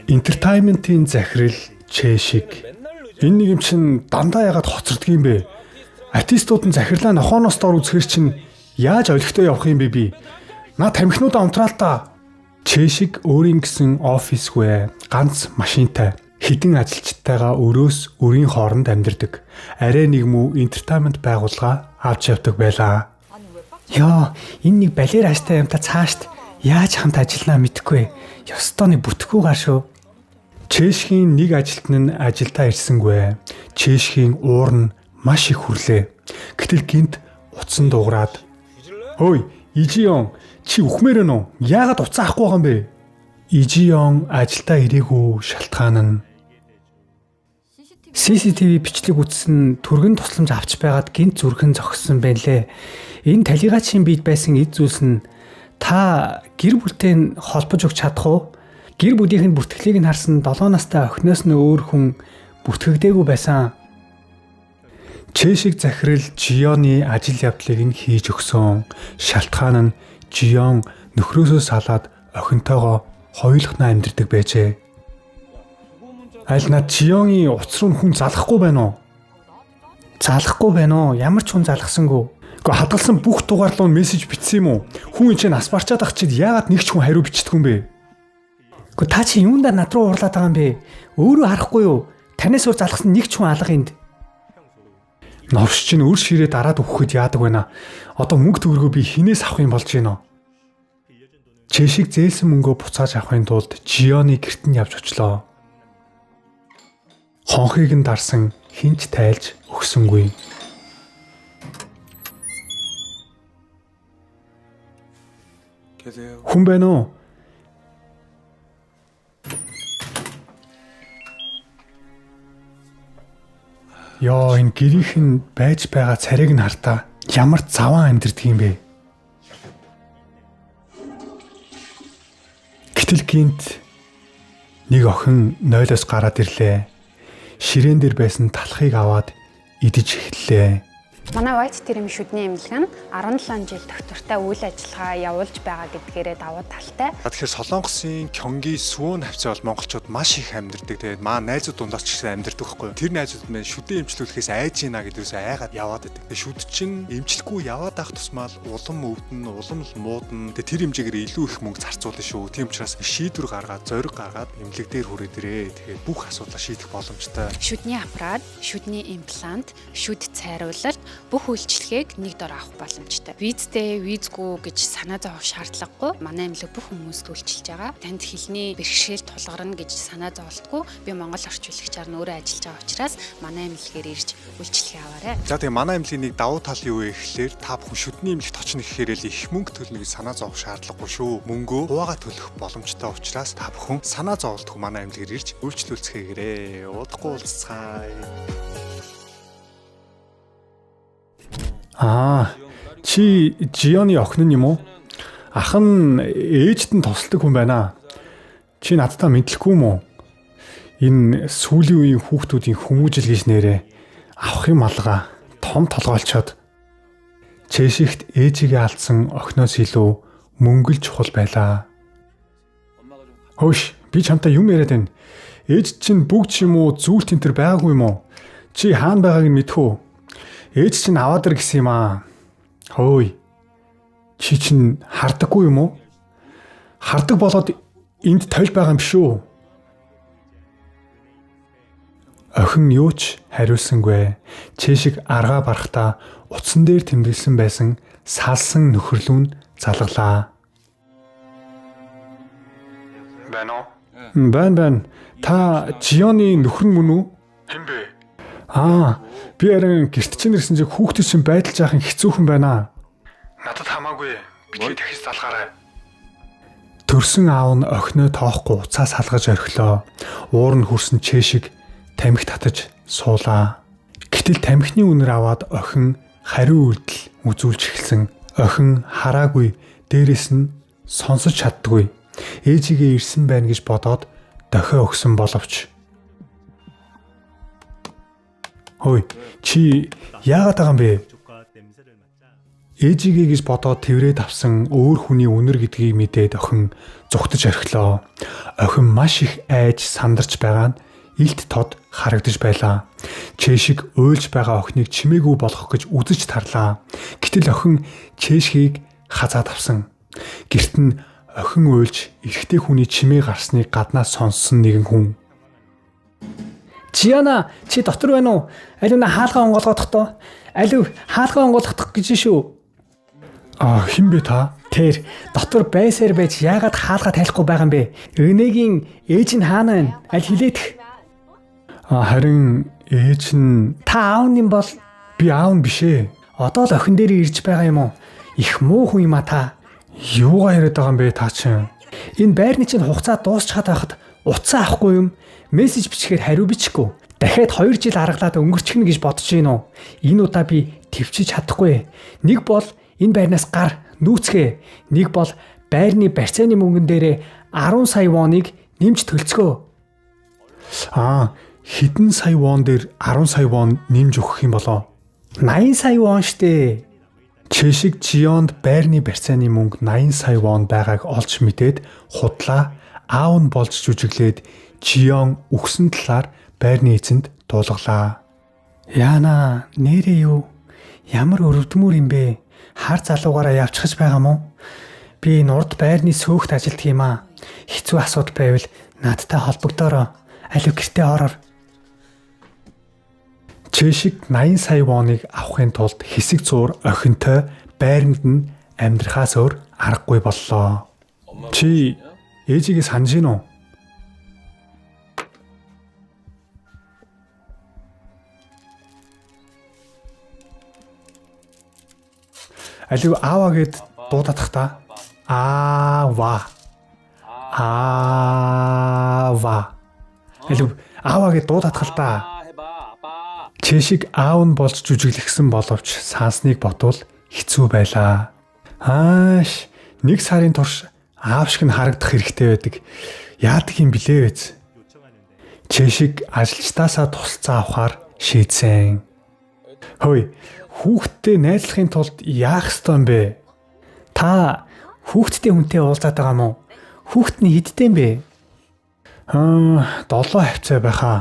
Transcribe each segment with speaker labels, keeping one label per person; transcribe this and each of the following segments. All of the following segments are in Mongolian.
Speaker 1: Entertainment-ийн захирал Чэшиг. Энэ нэг юм чин дандаа ягаад хоцордөг юм бэ? Артистууд нь захирлаа нохооноос дор үзэхэр чин яаж олигтой явах юм бэ би? Наа тамхинуудаа унтраал та. Чэшиг өөрийн гэсэн офисгүй ганц машинтай хідэн ажилчтайгаа өрөөс өрийн хооронд амьдардаг. Арай нэг мүү entertainment байгууллага авч явдаг байлаа.
Speaker 2: Йоо, энэ нэг балер ааштай юмта цаашд яаж хамт ажилланаа мэдэхгүй. Ёстой нэг бүтэхгүй гар шүү.
Speaker 1: Чэшгийн нэг ажилтан нь ажилдаа ирсэнгүй. Чэшгийн уур нь маш их хүрлээ. Гэтэл гинт утсан дуугараад "Хөөй, Ижион, чи үхмээр байна уу? Яагаад утсаа авахгүй байгаа юм бэ?" Ижион ажилдаа ирээгүй шалтгаан нь
Speaker 2: CCTV бичлэг үзсэн түргэн тусламж авч байгаад гинт зүрхэн зогссон байна лээ. Энэ талигаачийн биед байсан эд зүйлс нь та гэр бүлтэй нь холбож өгч чадах уу? Гэр бүлийнх нь бүртгэлийг нь харсан 7 настай охиноос нь өөр хүн бүртгэгдээгүй байсан.
Speaker 1: Чэшиг захирал Жионы ажил явдлыг нь хийж өгсөн. Шалтгаан нь Жион нөхрөөсөө салаад охинтойгоо хоёулахнаа амьдардаг байжээ. Аль над Жионы утас руу хүн залахгүй байна уу?
Speaker 2: Залахгүй байна уу? Ямар ч хүн залгасангүй.
Speaker 1: Гэхдээ хадгалсан бүх дугаар руу мессеж бичсэн юм уу? Хүн энэ нас барчаад ах чид яагаад нэг ч хүн хариу бичдэггүй юм бэ?
Speaker 2: Гэхдээ та чи юундаа над руу уурлаад байгаа юм бэ? Өөрөө харахгүй юу? Танаас өөр залгасан нэг ч хүн алга энд.
Speaker 1: Новш чинь өр ширээ дараад өгөхөд яадаг байна. Одоо мөнгө төгрөгөө би хинээс авах юм болж байна уу? Чэшиг зээлсэн мөнгөө буцааж авахын тулд Жионы гэрт нь явж очлоо. Хонхыг нь дарсан хинч тайлж өгсөнгүй. Хүн байна уу? Йоо, энэ гэрийнх нь байж байгаа царайг нь хартаа ямар заван амьдэрдэг юм бэ? Гэтэл гинт нэг охин нойлоос гараад ирлээ. Ширээн дээр байсан талхыг аваад идэж эхэллээ.
Speaker 3: Манай White Trim шүдний эмнэлэг нь 17 жил доктортой үйл ажиллагаа явуулж байгаа гэдгээрээ давуу талтай.
Speaker 1: Тэгэхээр Солонгосын Кёнги Сүөн хавцаа бол монголчууд маш их амьдардаг. Тэгээд маа найзууд дундаас ч гэсэн амьдардаг байхгүй юу? Тэр найзууд маань шүдэн эмчлүүлэхээс айж ийна гэдгээс айгаад яваад байдаг. Тэгээд шүд чинь эмчлэхгүй яваад ах тусмаа л улам өвдөн, улам л муудна. Тэгээд тэр хэмжээгээр илүү их мөнгө зарцуулна шүү. Тийм учраас шийдвэр гаргаад, зориг гаргаад эмнэлэг дээр хүрээд ирээ. Тэгээд бүх асуудлаа шийдэх боломжтой.
Speaker 3: Шүдний аппарат, шүдний имплант, шүд цайруулалт бүх үйлчилгээг нэг дор авах боломжтой. Визтэй, визгүй гэж санаа зовох шаардлагагүй. Манай эмнэлэг бүх хүмүүст үйлчилж байгаа. Танд хэлний бэрхшээл тулгарна гэж санаа зовлтгүй. Би монгол орчуулагчаар нь өөрөө ажиллаж байгаа учраас манай эмнэлгээр ирж үйлчилгээ аваарай.
Speaker 1: За тэгээ манай эмнэлгийн нэг давуу тал юу вэ гэхлээр та бүхэн шүдний эмнэлэгт очно гэхээр л их мөнгө төлнө гэж санаа зовох шаардлагагүй шүү. Мөнгөө хуваагаа төлөх боломжтой учраас та бүхэн санаа зовлтгүй манай эмнэлгээр ирж үйлчлүүлцгээгээрэй. Удахгүй уулзцгаая. Аа, чи Жионы охин нь юм уу? Ах нь ээжд нь тусалдаг хүн байна. Чи надтай мэдлэхгүй юм уу? Энэ сүүлийн үеийн хүүхдүүдийн хүмүүжил гэж нэрээ авах юм алга том толгойлчоод Чэшигт ээжигээ алдсан охиноос илүү мөнгө л чухал байлаа. Хөөш, би чамтай юм яриад байна. Ээж чинь бүгд ч юм уу зүйл тентэр байгаагүй юм уу? Чи хаана байгааг нь мэдэх үү? Ээж чинь аваад ир гэсэн юм аа. Хөөй. Чи чинь хардаггүй юм уу? Хардаг болоод энд тойл байгаа юм биш үү? Охин юу ч хариулсангүй. Чэшиг аргаа барахтаа утсан дээр тэмдэглэсэн байсан салсан нөхөрлүүн залглаа. Байна уу? Байна байна. Та Жионы нөхөр нь мөн үү? Хэн бэ? Аа, би харин гэрт чинь ирсэн чинь хүүхдүүд чинь байдал жаахан хэцүүхэн байна. Надад хамаагүй. Битгий дахиж залгаарай. Төрсөн аав нь охиноо тоохгүй уцаас салгаж орхилоо. Уур нь хүрсэн чэшиг тамхи татаж суулаа. Гэтэл тамхины үнэр аваад охин хариу үйлдэл үзүүлж эхэлсэн. Охин хараагүй, дээрэс нь сонсож чаддгүй. Ээжигээ ирсэн байна гэж бодоод дохио өгсөн боловч Хөөе, чи яагаад байгаа юм бэ? Ээжигээ гэж бодоод тэврээд авсан өөр хүний үнэр гэдгийг мэдээд охин зүхтэж орхилоо. Охин маш их айж сандарч байгаа нь илт тод харагдаж байлаа. Чэшиг уйлж байгаа охиныг чимээгүй болгох гэж үзэж тарлаа. Гэтэл охин чэшгийг хазаад авсан. Гэрт нь охин уйлж эрэгтэй хүний чимээ гарсныг гаднаас сонссон нэгэн хүн.
Speaker 2: Чиана чи дотор байна уу? Алив на хаалгаа онгоолгоодох тоо. Алив хаалгаа онгоолгохдох гэж шүү.
Speaker 1: Аа хэн бэ та?
Speaker 2: Тэр дотор байсаар байж яагаад хаалгаа тайлахгүй байгаа юм бэ? Өнөөгийн ээж нь хаана байна? Аль хилээтх?
Speaker 1: Аа харин ээж нь
Speaker 2: та аав нь бол
Speaker 1: би аав нь биш ээ.
Speaker 2: Одоо л охин дээр ирж байгаа юм уу? Их муу хүн юм а та.
Speaker 1: Юугаа яриад байгаа юм бэ та чинь?
Speaker 2: Энэ байрны чинь хугацаа дуусчаад байхад утсаа авахгүй юм. Мессеж бичгээр хариу бичихгүй. Дахиад 2 жил аргалаад өнгөрчихнө гэж бодож гин үү? Энэ удаа би төвчиж чадахгүй. Нэг бол энэ байрнаас гар нүүцгээ. Нэг бол байрны барьцааны мөнгөн дээрээ 10 сая воныг нэмж төлцгөө.
Speaker 1: Аа, хэдэн сая вон дээр 10 сая вон нэмж өгөх юм болоо?
Speaker 2: 80 сая вон штэ.
Speaker 1: Чэшиг Жионд байрны барьцааны мөнгө 80 сая вон байгааг олж мэдээд худлаа аав нь болж жүжиглээд Жион үхсэн талаар байрны эзэнд дуулгалаа.
Speaker 2: Яна, нэрээ юу? Ямар өрөвдмөр юм бэ? Хар залуугаараа явчихж байгаа мó? Би энэ урд байрны сөөхт ажилтг юм аа. Хэцүү асуудал байвал надтай холбогдоорой. Алив гэртээ ороор.
Speaker 1: Чэшиг 80 сая воныг авахын тулд хэсэг зуур охинтой байранд нь амьдрахаас өөр аргагүй боллоо. Чи ээжигээ санаж гин үү? Алив аава гэд дуудах та. Аава. Аава. Алив аава гэд дуудах л та. Чэшиг аав нь болж жүжиглэхсэн боловч сансныг ботвол хэцүү байлаа. Ааш нэг сарын турш аав шиг нь харагдах хэрэгтэй байдаг. Яадаг юм блэ вэ? Чэшиг ажилчдаасаа тусалцаа авахар шийдсэн. Хөөе, хүүхдтэй найзлахын тулд яах ёстой юм бэ?
Speaker 2: Та хүүхдтэй хүнтэй уулзаад байгаа мó? Хүүхд нь хэдтэй юм бэ?
Speaker 1: Аа, 7 хавцаа байхаа.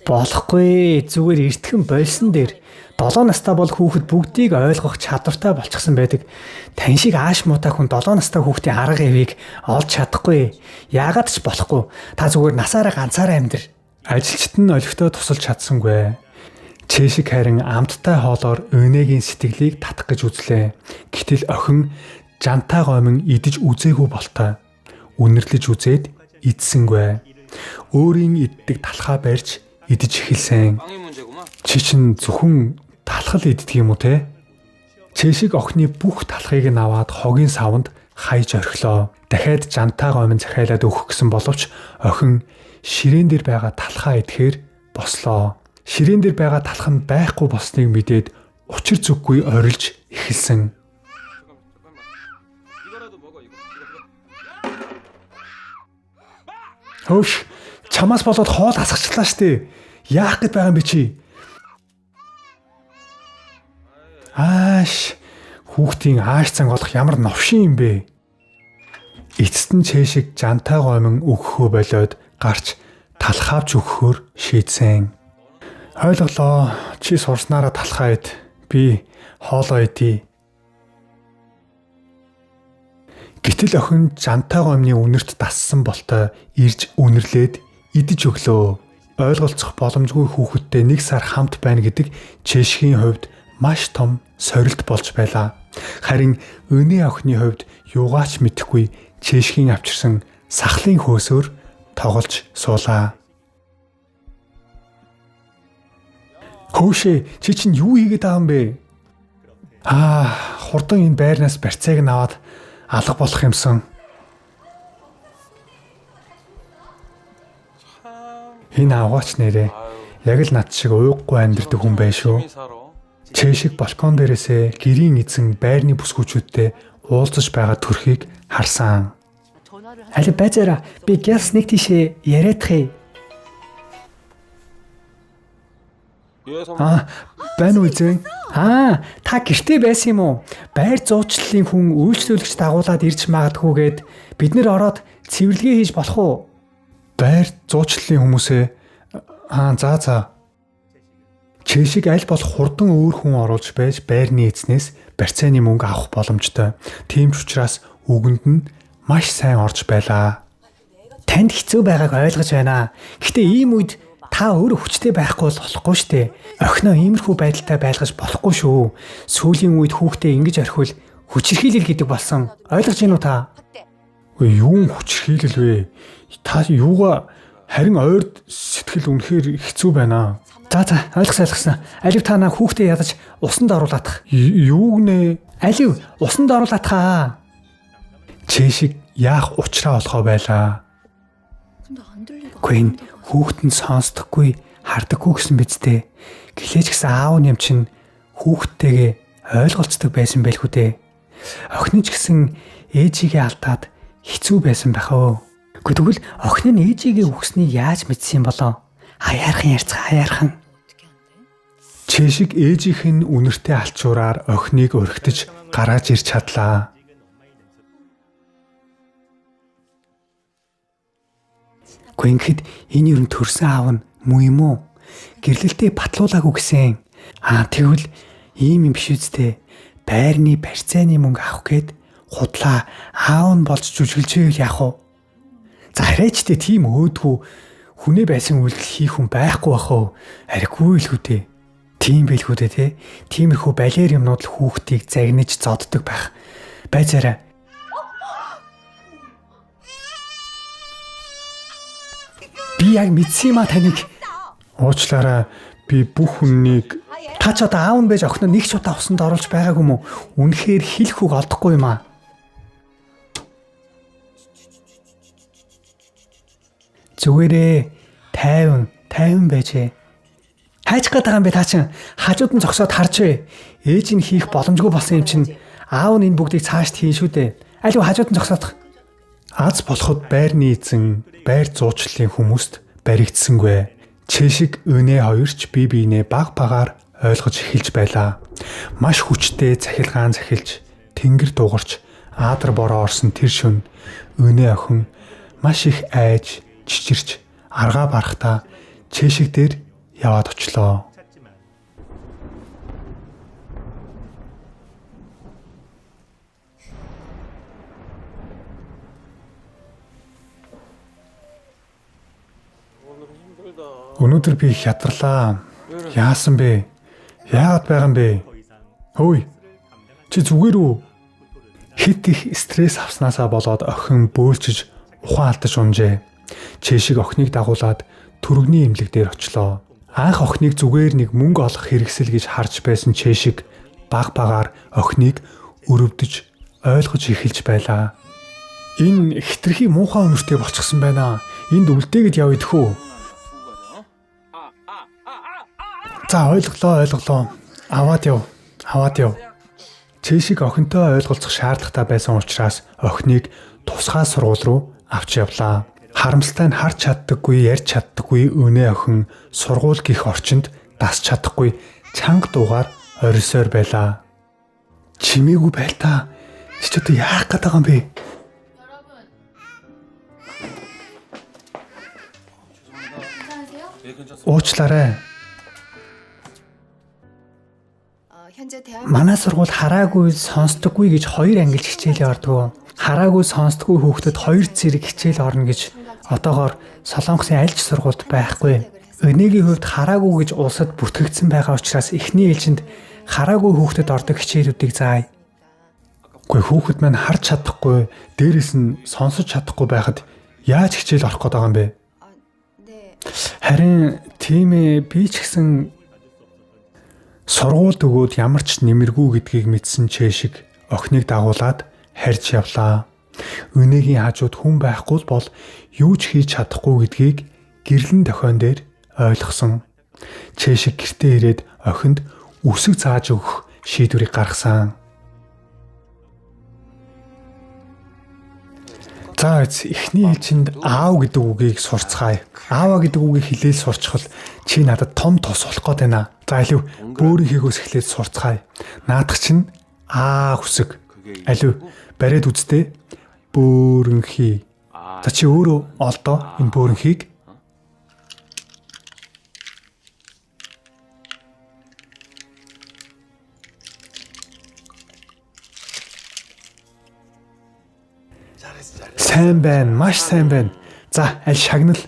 Speaker 2: Болохгүй, зүгээр эртхэн болсон дээр 7 настай бол хүүхэд бүгдийг ойлгох чадвартай болчихсон байдаг. Тань шиг ааш муутай хүн 7 настай хүүхдийн арга явыг олж чадахгүй. Яагаад ч болохгүй. Та зүгээр насаараа ганцаараа амьдр.
Speaker 1: Ажилчид нь олигтой тусалж чадсангүй. Чэшиг харин амттай хоолоор өнөөгийн сэтгэлийг татах гэж үзлээ. Гэтэл охин жантаа гомин идэж үзээгүй болтой. Үнэрлэж үзээд идсэнгүй. Өөрийн иддэг талхаа барьж идэж эхэлсэн. Чи чинь зөвхөн талхал иддэг юм уу те? Чэшиг охины бүх талхыг нь аваад хогийн савнд хайж орхилоо. Дахиад жантаа гомин захиалаад өгөх гэсэн боловч охин ширээн дээр байгаа талхаа идэхээр бослоо. Ширээн дээр байгаа талх нь байхгүй болсныг мэдээд учир зүггүй орилж эхэлсэн. Хөөш, чамаас болоод хоол асгачлаа штэ. Яах гээд байгаа юм бэ чи? Ааш, хүүхдийн ааш занг болох ямар новшин юм бэ? Эцэст нь чэшиг жантай гомин өгөхөө болиод гарч талхаавч өгөхөөр шийдсэн. Ойлголоо. Чи сурснараа талхаа ид. Би хоолоо идье. Гэтэл охин жантай гомны үнэрт дассан болтой ирж үнэрлээд идэж өглөө. Ойлголцох боломжгүй хүүхэдтэй нэг сар хамт байна гэдэг Чэшгийн хувьд маш том сорилт болж байлаа. Харин өнөө охины хувьд юугаач мэдэхгүй Чэшгийн авчирсан сахлын хөөсөөр тоглож суулаа. Хөөшөө, чи чинь юу хийгээд байгаа юм бэ? Аа, хурдан энэ байрнаас барьцааг нь аваад алга болох юмсан. Энэ авгаач нэрээ яг л над шиг уйггүй амьдардаг хүн байх шүү. Чэшиг балкон дээрээсээ гэрийн эзэн байрны бүсгүүчүүдтэй уулзаж байгаа төрхийг харсан.
Speaker 2: Алив байцаараа би гялс нэг тийшээ яриадах. Аа, байна уу эзэн? Аа, та гэртээ байсан юм уу? Байр зуучлалын хүн үйлчлүүлэгч дагуулад ирж магадгүй гээд бид нэр ороод цэвэрлэгээ хийж болох уу?
Speaker 1: Байр зуучлалын хүмүүсээ аа за. Чэшиг аль болох хурдан өөр хүн оруулж байж байрны эзнээс барьцааны мөнгө авах боломжтой. Тийм ч учраас үгэнд нь маш сайн орж байлаа.
Speaker 2: Танд хэцүү байгааг ойлгож байна. Гэхдээ ийм үед та өөрөө хүчтэй байхгүй бол болохгүй штэ. Охиноо иймэрхүү байдалтай байлгаж болохгүй шүү. Сүүлийн үед хүүхдээ ингэж орхивол хүчирхийлэл гэдэг болсон. Ойлгож байна уу та?
Speaker 1: Үгүй юун хүчирхийлэл вэ? Та юугаа харин ойрд сэтгэл үнэхээр хэцүү байна.
Speaker 2: За ойлгосон. Алив та наа хүүхдээ ядаж усанд оруулаадах.
Speaker 1: Юуг нэ?
Speaker 2: Алив усанд оруулаадах.
Speaker 1: Чэшиг яах учраа болохоо байлаа.
Speaker 2: Үгүй энэ хүүхэд нь сонсдоггүй, хардаггүй гэсэн биз дээ. Гэлээч гэсэн аав нь юм чинь хүүхэдтэйгээ ойлголцдог байсан байлгүй дээ. Охин нь ч гэсэн ээжигээ алдаад хэцүү байсан байх өө. Үгүй тэгвэл охин нь ээжигээ үхснийг яаж мэдсэн юм болоо? Хаяархан ярьцгаа хаяархан.
Speaker 1: Чэшиг ээжийнх нь үнэртэй алчуураар охиныг өргөтөж гарааж ирч чадлаа.
Speaker 2: Үгүй ингэхэд энэ ер нь төрсөн аав нь муу юм уу? Гэрлэлтээ батлуулаагүй гэсэн. Аа тэгвэл ийм юм биш үсттэй. Байрны барьцааны мөнгө авах гээд худлаа аав нь болж жүжиглж байвал яах вэ? За арайч тэ тийм өөдгүү хүнээ байсан үйлдэл хийх хүн байхгүй бах уу? Ариггүй л үү дээ. Тийм байлгүй дээ те. Тиймэрхүү балиар юмнууд л хүүхдийг загнаж зоддог байх. Байцаарай. Би яг мэдсэн юм а таныг.
Speaker 1: Уучлаарай. Би бүх хүннийг
Speaker 2: та ч одоо аав нь байж охиноо нэг ч удаа усанд оруулж байгаагүй юм уу? Үнэхээр хэлэх үг олдохгүй юм аа. Зүгээрээ 50 байжээ. Хайчих гээд байгаа юм бэ та чинь? Хажууд нь зогсоод харж бай. Ээж нь хийх боломжгүй болсон юм чинь аав нь энэ бүгдийг цаашд хийн шүү дээ. Алив хажууд нь зогсоодох.
Speaker 1: Аз болоход байрны эзэн байр зуучлалын хүмүүст баригдсангүй. Чэшиг өнөө хоёрч бие биенээ баг багаар ойлгож эхэлж байлаа. Маш хүчтэй цахилгаан захилж, тэнгэр дуугарч, аадар бороо орсон тэр шөнө өнөө охин маш их айж, чичирч, аргаа барахтаа Чэшиг дээр яваад очлоо. Өнөөдөр би их ядарлаа. Яасан бэ? Яагаад байгаа юм бэ? Хөөе. Чи зүгээр үү? Хит их стресс авснаасаа болоод охин бөөлчөж ухаан алдаж унжээ. Чэшиг охиныг дагуулад түрэгний эмнэлэг дээр очлоо. Анх охиныг зүгээр нэг мөнгө олох хэрэгсэл гэж харж байсан Чэшиг баг багаар охиныг өрөвдөж ойлгож эхэлж байлаа. Энэ хитрхи муухай өнөртэй болчихсон байна. Энд үлдээгээд явъя тэхүү. За ойлголоо. Аваад яв. Чэшиг охинтой ойлголцох шаардлагатай байсан учраас охиныг тусгай сургууль руу авч явлаа. Харамсалтай нь харж чаддаггүй, ярьж чаддаггүй өнөө охин сургууль гих орчинд дасч чадахгүй чанга дуугаар орилсоор байлаа. Чимээгүй байл та. Чи ч одоо яах гээд байгаа юм бэ? Уучлаарай.
Speaker 2: Манай сургууль хараагүй сонсдоггүй гэж хоёр ангилж хичээлээ ордог. Хараагүй сонсдоггүй хүүхдэд хоёр зэрэг хичээл орно гэж одоогоор Солонгосын аль ч сургуульд байхгүй. Өнөөгийн хувьд хараагүй гэж улсад бүртгэгдсэн байгаа учраас эхний ээлжинд хараагүй хүүхдэд ордог хичээлүүдийг заая.
Speaker 1: Үгүй хүүхэд маань харж чадахгүй, дээрээс нь сонсож чадахгүй байхад яаж хичээл орох гээд байгаа юм бэ? Харин тийм ээ, би ч гэсэн сургуульд өгөөд ямар ч нэмэргүй гэдгийг мэдсэн Чэшиг охиныг дагуулад харж явлаа. Өнөөгийн хажууд хүн байхгүй бол юу ч хийж чадахгүй гэдгийг гэрлэн дохион дээр ойлгосон. Чэшиг гэртээ ирээд охинд үсэг зааж өгөх шийдвэрийг гаргасан. За эхний ээлжинд аав гэдэг үгийг сурцгаая. Аава гэдэг үгийг хэлээл сурчхал чи надад том тус болох гээд байна. За алив бөөрийнхийгөөс эхлээд сурцгаая. Наадах чинь Аа хүсэг. Алив бариад үздээ. Бөөрөнхий. За чи өөрөө олдоо энэ бөөрөнхийг. Сайн байна, маш сайн байна. За аль шагнал.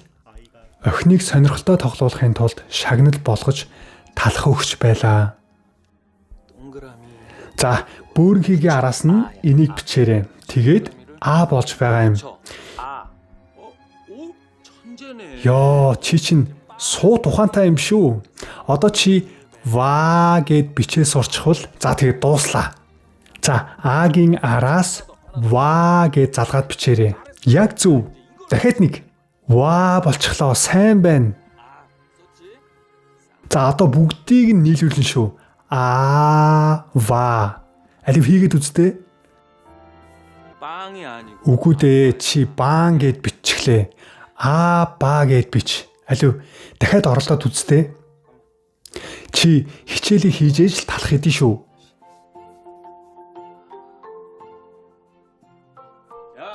Speaker 1: Охиныг сонирхолтой тоглуулахын тулд шагнал болгож талах өгч байлаа. За бөөрөнхийгийн араас нь энийг бичээрэй. Тэгээд А болж байгаа юм. Йоо, чи чинь суут ухаантай юм шүү. Одоо чи ва гэд бичээ сурчхвал за тэгээд дууслаа. За А-гийн араас ва гэд залгаад бичээрэй. Яг зөв. Дахиад нэг. Ва болчихлоо. Сайн байна. За одоо бүгдийг нь нийлүүлнэ шүү. А ва. Алив хийгээд үздээ. Үгүй дээ, чи баан гэд биччихлээ. А ба гэд бич. Алив дахиад оролдоод үздээ. Чи хичээлийг хийж ээж л талах хэдий шүү.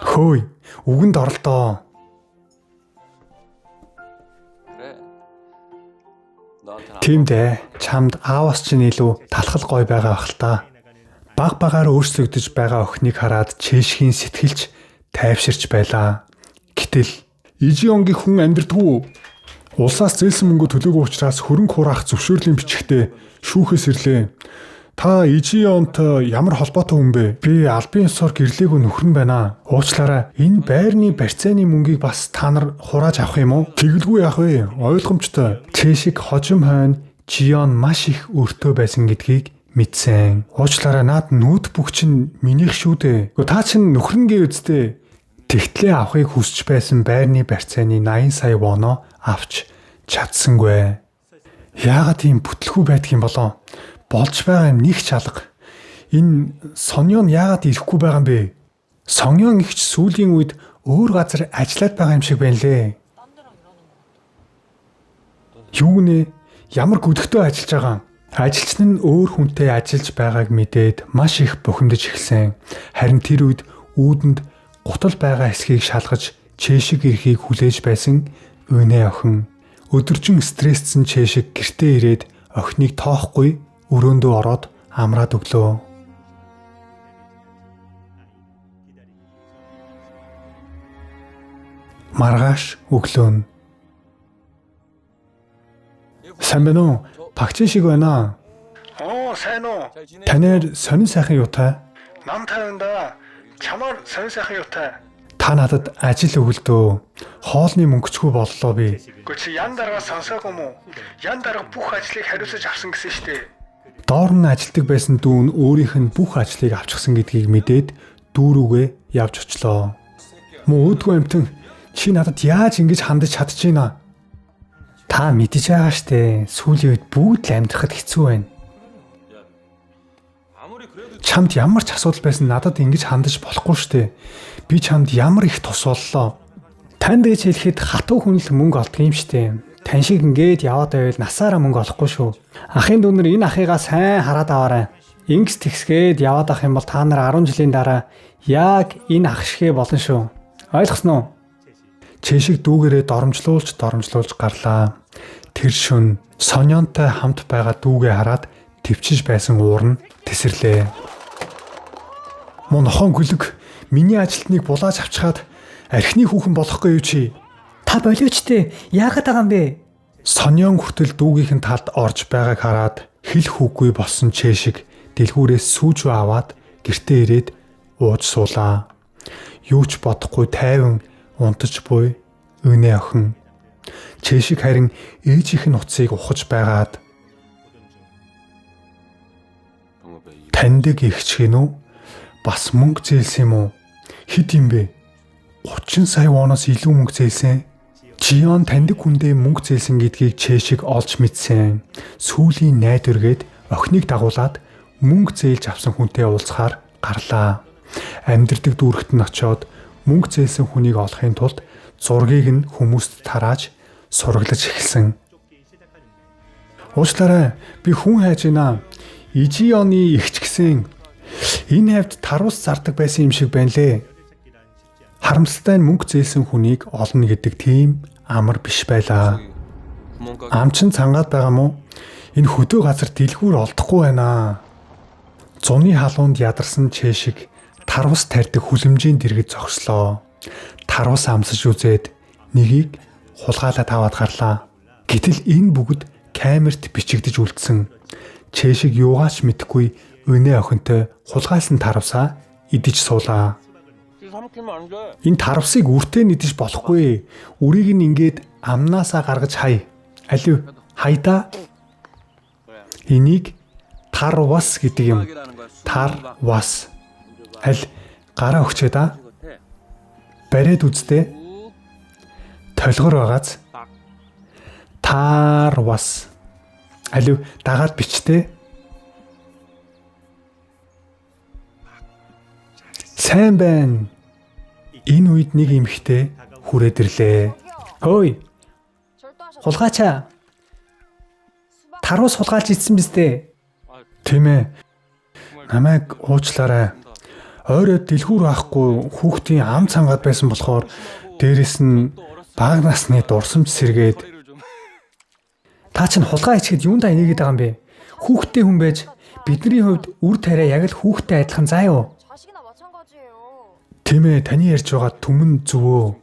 Speaker 1: Хөөе, үгэнд оролдоо. Тийм дээ, чамд аавас чинь илүү талхал гой байгаа бах л та. Баг багаар өөрчлөгдөж байгаа охиныг хараад Чэшгийн сэтгэлч тайвширч байлаа. Гэтэл Ижионгийн хүн амьдрдаггүй. Улсаас зээлсэн мөнгө төлөөгүй учраас хөрөнгө хураах зөвшөөрлийн бичгтээ шүүхээс ирлээ. Та Ижионт ямар холбоотой хүн бэ? Би албан ёсоор гэрлээгүй нөхөр нь байна. Уучлаарай. Энэ байрны барьцааны мөнгийг бас та нар хурааж авах юм уу? Тэгэлгүй яах вэ? Ойлгомжтой. Чэшиг хожим хойно Жион маш их өртөө байсан гэдгийг мэдсэн. Уучлаарай, наад ноутбук чинь минийх шүү дээ. Гэхдээ та чинь нөхөр нь гээ үсттэй. Тэгтлээ авахыг хүсэж байсан байрны барьцааны 80 сая воно авч чадсангүй. Яагаад ийм бүтлгүй байдг юм болоо? Болж байгаа юм нэг ч алга. Энэ Сонён яагаад ирэхгүй байгаа юм бэ? Сонён ихч сүүлийн үед өөр газар ажиллаад байгаа юм шиг байна лээ. Юу нэ? Ямар гүдэгтэй ажиллаж байгаа юм? Ажилчин нь өөр хүнтэй ажиллаж байгааг мэдээд маш их бухимдаж эхэлсэн. Харин тэр үед үүдэнд гутал байгаа хэсгийг шалгаж Чэшиг ирэхийг хүлээж байсан Үнэ охин. Өдөржин стрессцэн Чэшиг гэртээ ирээд охиныг тоохгүй өрөөндөө ороод амраад өглөө. Маргааш өглөө нь. Сайн байна уу? Пагчин шиг байна.
Speaker 4: Оо, сайн уу?
Speaker 1: Танаар сонин сайхан юутай?
Speaker 4: Нам тайван да. Чамаар сонин сайхан юутай?
Speaker 1: Та надад ажил өгөлдөө. Хоолны мөнгөчгүй боллоо би.
Speaker 4: Гэхдээ чи ян дарга сонсоогүй юм уу? Ян дарга бүх ажлыг хариуцаж авсан гэсэн штэ.
Speaker 1: Доор нь ажилтдаг байсан дүү нь өөрийнх нь бүх ажлыг авчихсан гэдгийг мэдээд дүү рүүгээ явж очлоо. Мөн өөдгөө амтан чи надад яаж ингэж хандаж чадчихна?
Speaker 2: Та мэдэж байгаа штэ. Сүүлийн үед бүгд л амьдрахад хэцүү байна.
Speaker 1: Чамд ямар ч асуудал байсан надад ингэж хандаж болохгүй штэ. Би чамд ямар их тус боллоо.
Speaker 2: Танд гэж хэлэхэд хатуу хүн л мөнгө олдго юм штэ. Тан шиг ингээд яваад байвал насаараа мөнгө олохгүй шүү. Ахын дүүнэр энэ ахыгаа сайн хараад аваарай. Ингэс тэгсгээд яваад ах юм бол та нар 10 жилийн дараа яг энэ ах шигэ болно шүү. Ойлгосноо уу?
Speaker 1: Чэшиг дүүгээрээ доромжлуулж гарлаа. Тэр шөн Сонёнтой хамт байгаа дүүгээ хараад төвчж байсан уур нь тесэрлээ. Мөн нохон гүлэг миний ажилтныг булааж авчхаад архины хүүхэн болохгүй юу чи?
Speaker 2: Та болиоч тээ. Яагаад байгаа юм бэ?
Speaker 1: Сонён хүртэл дүүгийнх нь талд орж байгааг хараад хэл хүүгүй болсон Чэшиг дэлгүүрээс сүүжүү аваад гэртээ ирээд ууж суулаа. Юу ч бодохгүй тайван унтаж буй Үнэ охин. Чэшиг харин ээжийнх нь утсыг ухаж байгаад таньдаг ихч гин үү? Бас мөнгө зээлсэн юм уу? Хэд юм бэ? 30 сая воноос илүү мөнгө зээлсэн. Жион таньдаг хүндээ мөнгө зээлсэн гэдгийг Чэшиг олж мэдсэн. Сүүлийн найдваргээд охиныг дагуулад мөнгө зээлж авсан хүнтэй уулзахаар гарлаа. Амьдардаг дүүрэгт нь очиод мөнгө зээлсэн хүнийг олохын тулд зургийг нь хүмүүст тарааж сураглаж эхэлсэн. Уучлаарай. Би хүн хайж байна. Ижионы эгч гэсэн энэ хавьд тарвус зардаг байсан юм шиг байна лээ. Харамсалтай нь мөнгө зээлсэн хүнийг олно гэдэг тийм амар биш байлаа. Ам чин цангаад байгаа мó? Энэ хөдөө газар дэлгүүр олдохгүй байна. Зуны халуунд ядарсан чэшиг тарвус тарьдаг хүлэмжийн дэргэд зогслоо. Тарвус амсаж үзээд нэгийг хулгайлаад аваад гарлаа. Гэтэл энэ бүгд камерт бичигдэж үлдсэн. Чэшиг юугаач мэдэхгүй өнөө охинтой хулгайлсан тарвусаа идэж суулаа. Энэ тарвусыг үртээ нэгдэж болохгүй. Үрийг нь ингээд амнаасаа гаргаж хай. Алив хайда. Энийг тарвас гэдэг юм. Тарвас. Аль гараа өгчээ да. Бариад үздээ. Толгор байгааз. Тарвас. Алив дагаад бичтээ. Сайн байна. Энэ үед нэг эмэгтэй хүрээд ирлээ.
Speaker 2: Хөөй. Хулгайчаа. Тарвус хулгайлж идсэн биз дээ.
Speaker 1: Тийм ээ. Намайг уучлаарай. Ойроо дэлгүүр авахгүй хүүхдийн ам цангаад байсан болохоор дээрэс нь бага насны дурсамж сэргээд.
Speaker 2: Та чинь хулгай хийчихэд юундаа инээгээд байгаа юм бэ? Хүүхдтэй хүн байж бидний хувьд үр тариа яг л хүүхдтэй адилхан заа юу?
Speaker 1: Тийм ээ, таны ярьж байгаа түмэн зөвөө.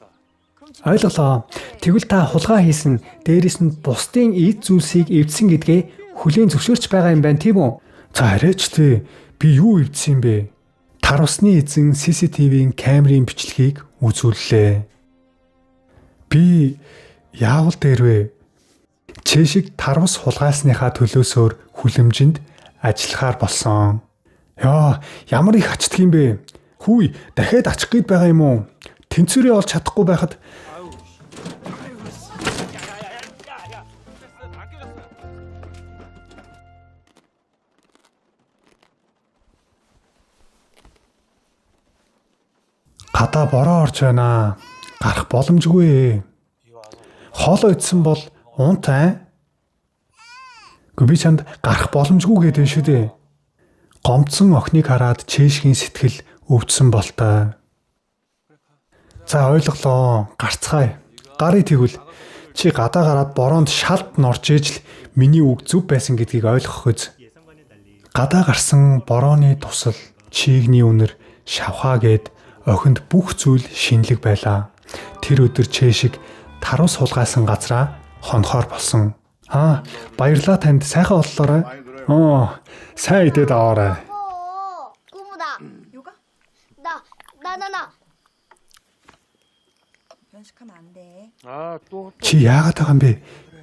Speaker 2: Ойлголоо. Тэгвэл та хулгай хийсэн, дээрэс нь бусдын эд зүйлсийг эвдсэн гэдгээ хүлээн зөвшөөрч байгаа юм байна, тийм үү?
Speaker 1: За арайч тий. Би юу эвдсэн юм бэ? Тарвусны эзэн CCTV-ийн камерын бичлэгийг үзүүллээ. Би яавал дээрвэ? Чэшиг тарвус хулгайлсныхаа төлөөсөөр хүлэмжинд ажиллахаар болсон. Яа, ямар их ачдаг юм бэ? Хүй, дахиад ачих гээд байгаа юм уу? Тэнцвэрээ олж чадахгүй байхад гадаа бороо орж байна. Гарах боломжгүй. Хоолоо идсэн бол унтай. Гэхдээ би чамд гарах боломжгүй гэдэг шүү дээ. Гомдсон охиныг хараад чэшгийн сэтгэл өвдсөн болтой. За ойлголоо. Гарцгаая. Гарыг тэгвэл чи гадаа гараад бороонд шалд норж ээж л миний үг зөв байсан гэдгийг ойлгох үз. Гадаа гарсан борооны тусал, чийгний үнэр, шавхаа гээд охинд бүх зүйл шинэлэг байлаа. Тэр өдөр чэшиг тарвус хулгайлсан газраа хонхоор болсон. Аа, баярлалаа танд, сайхан оллоорой. Оо, сайн идээд аваарай. Чи яагаад байгаа юм бэ?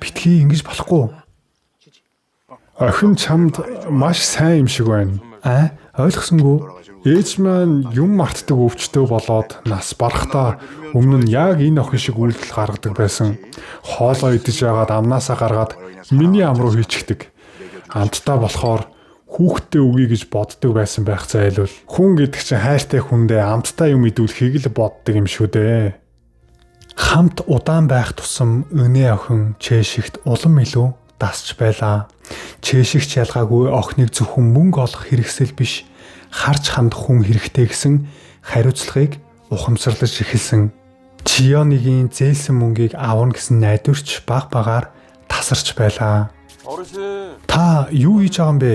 Speaker 1: Битгий ингэж болохгүй. Охин чамд маш сайн юм шиг байна. Аа, ойлгосонгүй. Ээж маань юм мартдаг өвчтөө болоод нас барахдаа өмнө нь яг энэ охин шиг үйлдэл гаргадаг байсан. Хоолоо идэж байгаад амнаасаа гаргаад миний ам руу хийчихдэг. Амттай болохоор хүүхдтэй өгье гэж боддог байсан байх зайлвал. Хүн гэдэг чинь хайртай хүндээ амттай юм идүүлэхийг л боддог юм шүү дээ. Хамт удаан байх тусам өнөө охин чэшигт улам илүү дасч байлаа. Чэшигч ялгаагүй охиныг зөвхөн мөнгө олох хэрэгсэл биш, харж хандах хүн хэрэгтэй гэсэн хариуцлагыг ухамсарлаж эхэлсэн. Чионигийн зээлсэн мөнгийг авна гэсэн найдварч баг багаар тасарч байлаа. Та юу хийж байгаа юм бэ?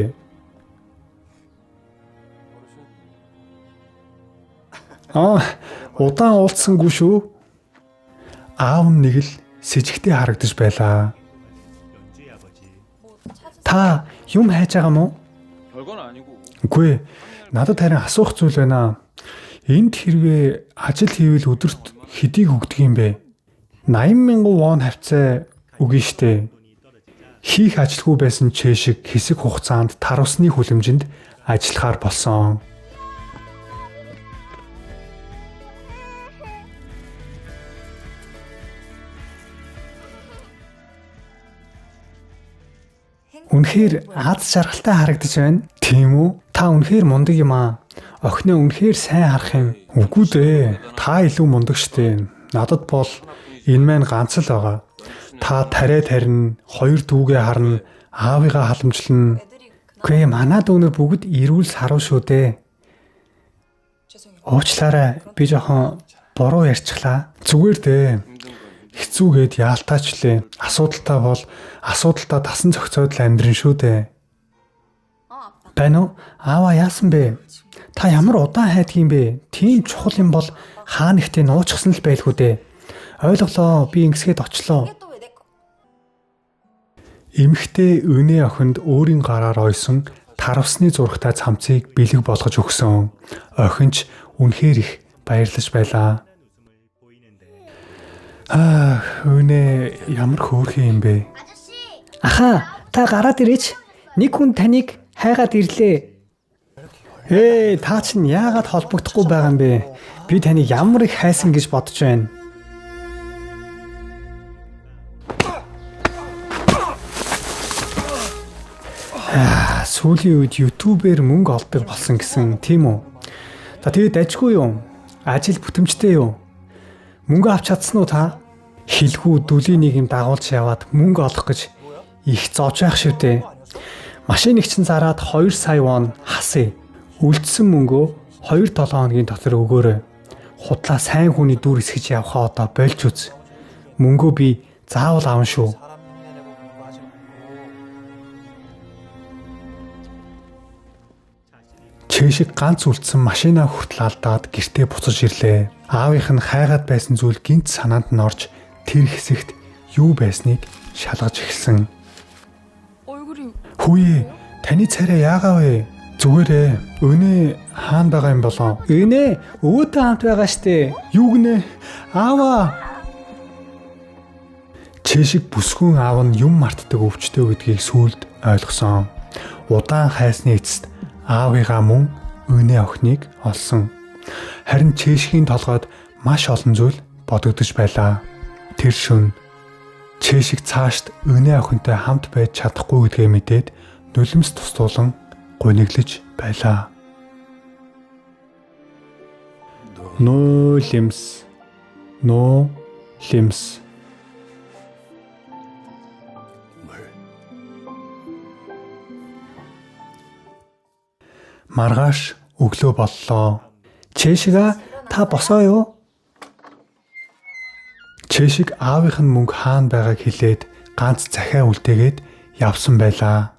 Speaker 1: Аа, удаан уулзсангүй шүү. Аав нь нэг л сэжигтэй харагдаж байлаа.
Speaker 2: Та юм хайж байгаа мó?
Speaker 1: Үгүй, надад харин асуух зүйл байна. Энд хэрвээ ажил хийвэл өдөрт хэдийг өгдөг юм бэ? 80,000 вон хавцаа өгнө штэ. Хийх ажилгүй байсан чэшиг хэсэг хугацаанд тарвусны хүлэмжинд ажиллахаар болсон.
Speaker 2: Үнэхээр аз жаргалтай харагдаж байна.
Speaker 1: Тийм үү?
Speaker 2: Та үнэхээр мундаг юм аа. Охиноо үнэхээр сайн харах юм.
Speaker 1: Үгүй дээ. Та илүү мундаг штэ. Надад бол энэ маань ганц л байгаа. Та тариа тарина, хоёр дүүгээ харна, Аавыгаа халамжлана.
Speaker 2: Үгүй манай дүүнер бүгд эрүүл саруу шүү дээ. Уучлаарай, би жоохон буруу ярьчихлаа.
Speaker 1: Зүгээр дээ. Хэцүүгээд яалтаач лээ. Асуудалтай бол асуудалтай дасан зохицоод л амьдрын шүү дээ.
Speaker 2: Байна уу? Аава яасан бэ? Та ямар удаан хайдаг юм бэ? Тийм чухал юм бол хаа нэгтээ нуучсан л байлгүй дээ. Ойлголоо. Би ингэсгээд очлоо.
Speaker 1: Эмэгтэй өнөө охинд өөрийн гараар ойсон тарвсны зурагтай цамцыг бэлэг болгож өгсөн. Охин ч үнэхээр их баярлаж байлаа. Аа, өнөө ямар хөөрхөн юм бэ?
Speaker 2: Аха, та гараад ирээч. Нэг хүн таныг хайгаад ирлээ. Ээ, та чинь яагаад холбогдохгүй байгаа юм бэ? Би таныг ямар их хайсан гэж бодож байна. Аа, сүүлийн үед YouTube-ээр мөнгө олдог болсон гэсэн, тийм үү? За тэгээд ажгүй юу? Ажил бүтэмжтэй юу? Мөнгө авч чадсан уу та? Хилгүү дүлийн нэг юм дагуулж яваад мөнгө олох гэж их зовж байх шүү дээ. Машиныг чинь зараад 2 сая вон хасъя. Үлдсэн мөнгөө 2-7 хоногийн дотор өгөөрэй. Худлаа сайн хүний дүр эсгэж явхаа одоо болж үз. Мөнгөө би заавал авна шүү.
Speaker 1: Чэшиг ганц үлдсэн машинаа хүртэл алдаад гэртээ буцаж ирлээ. Аавынх нь хайгаад байсан зүйл гинт санаанд нь орж тэр хэсэгт юу байсныг шалгаж эхэлсэн. Хүүе, таны царай яагаа вэ? Зүгээрээ. Өнөө хаана байгаа юм болоо?
Speaker 2: Өнөө өвөөтэй хамт байгаа штэ.
Speaker 1: Юу гинэ? Аава. Чэшиг бүсгүн аав нь юм мартдаг өвчтөй гэдгийг сүүлд ойлгосон. Удаан хайсны эцэст аавыгаа мөн өнөө охиныг олсон. Харин Чэшгийн толгойд маш олон зүйл бодогдож байлаа. Тэр шөнө Чэшиг цаашд өнөө охинтой хамт байж чадахгүй гэдгээ мэдээд нулимс тустуулан гуниглаж байлаа. Нулимс. Нулимс. Маргааш өглөө боллоо.
Speaker 2: Чэшига та босоо юу?
Speaker 1: Чэшиг аавынх нь мөнгө хаана байгааг хэлээд ганц захиа үлдээгээд явсан байлаа.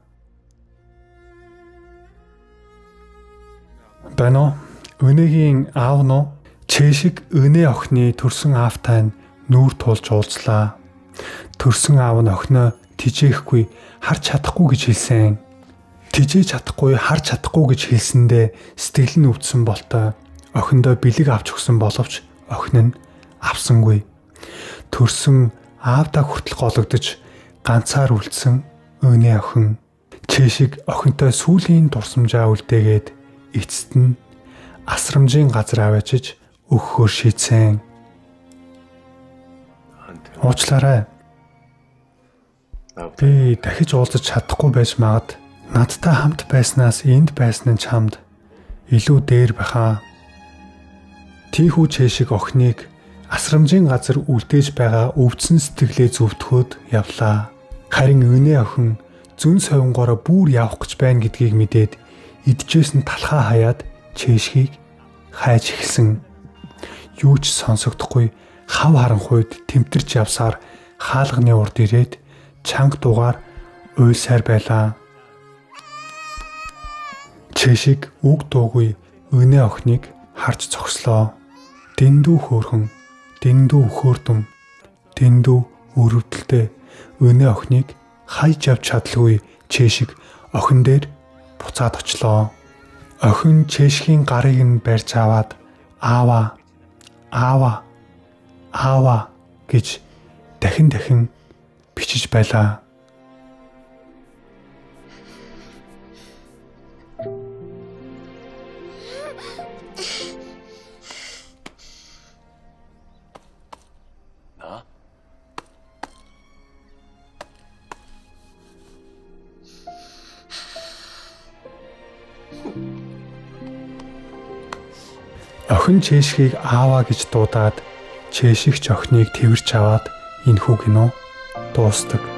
Speaker 1: Байна уу? Өнөөгийн аав нь Чэшиг өнөө охины төрсөн аавтай нь нүүр тулж уулзлаа. Төрсөн аав нь охиноо тижээхгүй харж чадахгүй гэж хэлсэн. Тижээж чадахгүй харж чадахгүй гэж хэлсэндээ сэтгэл нь өвдсөн болтой охиндоо бэлэг авч өгсөн боловч охин нь авсангүй. Төрсөн аавдаа хүртэл гологдож ганцаар үлдсэн өнөө охин Чэшиг охинтой сүүлийн дурсамжаа үлдээгээд эцэст нь асрамжийн газар аваачиж өгөхөөр шийдсэн. Уучлаарай. Би дахиж уулзах чадахгүй байж магад. Надтай хамт байснаас энд байсан нь чамд илүү дээр байхаа. Тийхүү Чэшиг охиныг асрамжийн газар үлдээж байгаа өвдсөн сэтгэлээ зөвтгөхөд явлаа. Харин өнөө охин зүүн совингоороо бүр явах гэж байна гэдгийг мэдээд идчихсэн талхаа хаяад Чэшгийг хайж эхэлсэн. Юу ч сонсогдохгүй хав харанхуйд тэмтэрч явсаар хаалганы урд ирээд чанга дугаар уйлсаар байлаа. Чэшиг үг дуугүй өнөө охиныг харж зогслоо. Дэндүү хөөрхөн, дэндүү хөөрдөм, дэндүү өрөвдөлтэй өнөө охиныг хайж явж чадалгүй Чэшиг охин дээр буцаад очлоо. Охин Чэшгийн гарыг нь барьж аваад аава, аава, аава гэж дахин дахин бичиж байлаа. Охин Чэшгийг ааваа гэж дуудаад Чэшигч охиныг тэрч аваад энэхүү кино дуустдаг.